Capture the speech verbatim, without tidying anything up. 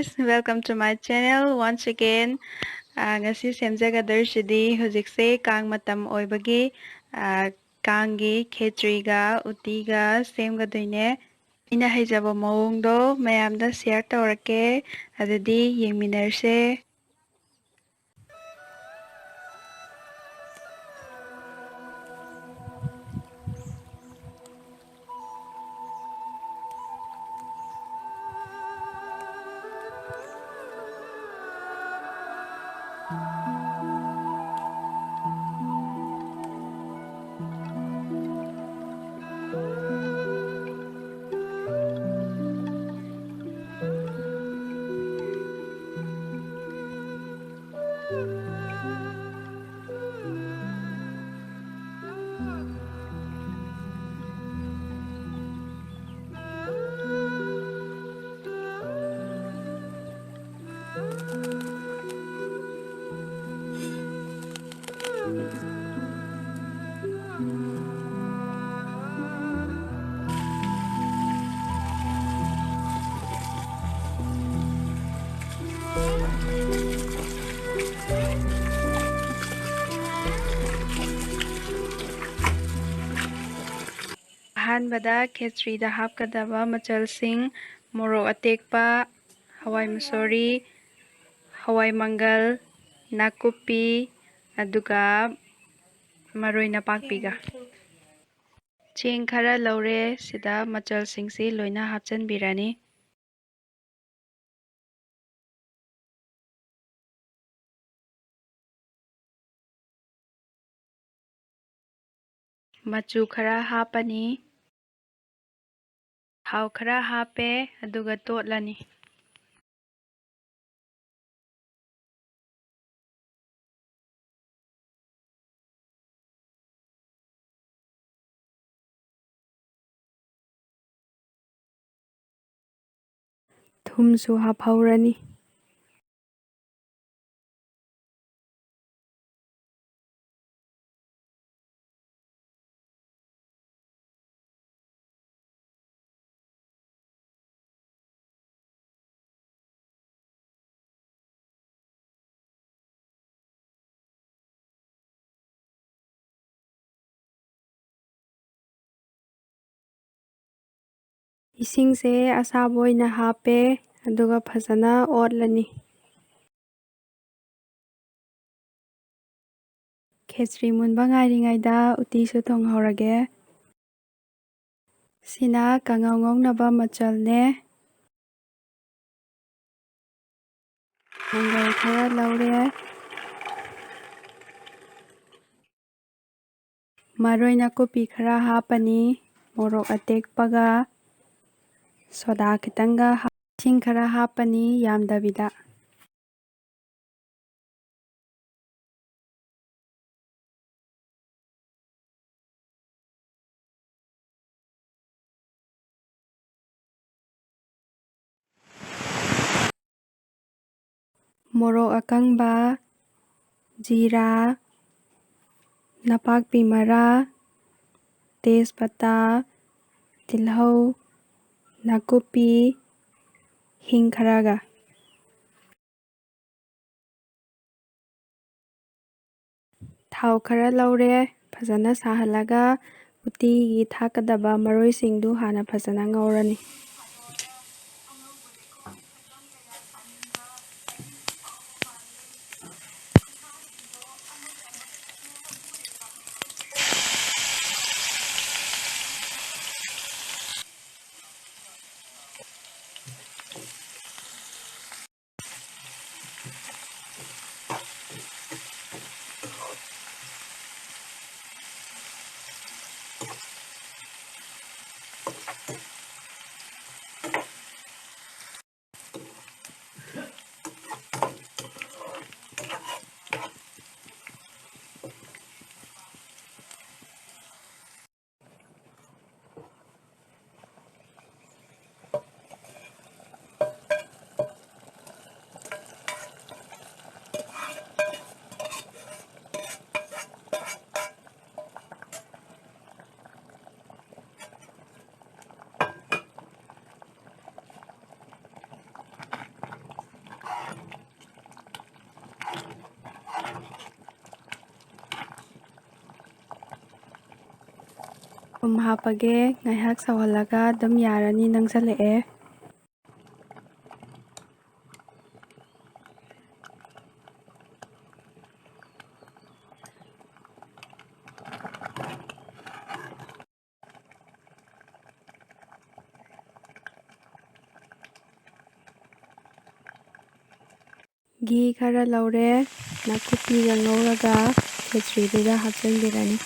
Welcome to my channel once again. ꯑꯥ, ꯉꯁꯤ ꯁꯦꯝꯖꯒꯗꯧꯔꯤꯁꯤꯗꯤ ꯍꯧꯖꯤꯛꯁꯦ ꯀꯥꯡ ꯃꯇꯝ ꯑꯣꯏꯕꯒꯤ, ꯑꯥ, ꯀꯥꯡꯒꯤ ꯈꯦꯆ꯭ꯔꯤꯒ ꯎꯇꯤꯒ ꯁꯦꯝꯒꯗꯣꯏꯅꯦ꯫ ꯑꯩꯅ ꯍꯩꯖꯕ ꯃꯑꯣꯡꯗꯣ ꯃꯌꯥꯝꯗ share ꯇꯧꯔꯛꯀꯦ꯫ ꯑꯗꯨꯗꯤ ꯌꯦꯡꯃꯤꯟꯅꯔꯁꯦ꯫ ꯑꯍꯥꯟꯕꯗ ꯈꯦꯆ꯭ꯔꯤꯗ ꯍꯥꯞꯀꯗꯕ ꯃꯆꯜꯁꯤꯡ: ꯃꯣꯔꯣꯛ ꯑꯇꯦꯛꯄ, ꯍꯋꯥꯏ ꯃꯨꯁꯣꯔꯤ, ꯍꯋꯥꯏ ꯃꯪꯒꯜ, ꯅꯥꯀꯨꯞꯄꯤ, ꯑꯗꯨꯒ ꯃꯔꯣꯏ ꯅꯄꯥꯛꯄꯤꯒ꯫ ꯆꯦꯡ ꯈꯔ ꯂꯧꯔꯦ꯫ ꯁꯤꯗ ꯃꯆꯜꯁꯤꯡꯁꯤ ꯂꯣꯏꯅ ꯍꯥꯞꯆꯤꯟꯕꯤꯔꯅꯤ꯫ ꯃꯆꯨ ꯈꯔ ꯍꯥꯞꯄꯅꯤ꯫ ꯊꯥꯎ ꯈꯔ ꯍꯥꯞꯄꯦ, ꯑꯗꯨꯒ ꯇꯣꯠꯂꯅꯤ꯫ ꯊꯨꯝꯁꯨ ꯍꯥꯞꯍꯧꯔꯅꯤ꯫ ꯏꯁꯤꯡꯁꯦ ꯑꯁꯥꯕ ꯑꯣꯏꯅ ꯍꯥꯞꯄꯦ, ꯑꯗꯨꯒ ꯐꯖꯅ ꯑꯣꯠꯂꯅꯤ꯫ ꯈꯦꯆ꯭ꯔꯤ ꯃꯨꯟꯕ ꯉꯥꯏꯔꯤꯉꯩꯗ ꯎꯇꯤꯁꯨ ꯊꯣꯡꯍꯧꯔꯒꯦ꯫ ꯁꯤꯅ ꯀꯥꯡꯉꯧ ꯉꯧꯅꯕ ꯃꯆꯜꯅꯦ꯫ ꯃꯪꯒꯜ ꯈꯔ ꯂꯧꯔꯦ꯫ ꯃꯔꯣꯏ ꯅꯥꯀꯨꯞꯄꯤ ꯈꯔ ꯍꯥꯞꯄꯅꯤ꯫ ꯃꯣꯔꯣꯛ ꯑꯇꯦꯛꯄꯒ ꯁꯣꯗꯥ ꯈꯤꯇꯪꯒ ꯍꯥꯞ-, ꯏꯁꯤꯡ ꯈꯔ ꯍꯥꯞꯄꯅꯤ, ꯌꯥꯝꯗꯕꯤꯗ꯫ ꯃꯣꯔꯣꯛ ꯑꯀꯪꯕ, ꯖꯤꯔꯥ, ꯅꯄꯥꯛꯄꯤ ꯃꯔꯥ, ꯇꯦꯖꯄꯇꯥ, ꯇꯤꯜꯍꯧ, ꯅꯥꯀꯨꯞꯄꯤ, ꯍꯤꯡ ꯈꯔꯒ꯫ ꯊꯥꯎ ꯈꯔ ꯂꯧꯔꯦ꯫ ꯐꯖꯅ ꯁꯥꯍꯜꯂꯒ ꯎꯇꯤꯒꯤ ꯊꯥꯛꯀꯗꯕ ꯃꯔꯣꯏꯁꯤꯡꯗꯨ ꯍꯥꯟꯅ ꯐꯖꯅ ꯉꯧꯔꯅꯤ꯫ ꯊꯨꯝ ꯍꯥꯞꯄꯒꯦ꯫ ꯉꯥꯏꯍꯥꯛ ꯁꯧꯍꯜꯂꯒ ꯑꯗꯨꯝ ꯌꯥꯔꯅꯤ, ꯅꯪꯁꯜꯂꯛꯑꯦ꯫ ꯘꯤ ꯈꯔ ꯂꯧꯔꯦ, ꯅꯥꯀꯨꯞꯄꯤꯒ ꯉꯧꯔꯒ ꯈꯦꯆ꯭ꯔꯤꯗꯨꯗ ꯍꯥꯞꯆꯤꯟꯕꯤꯔꯅꯤ꯫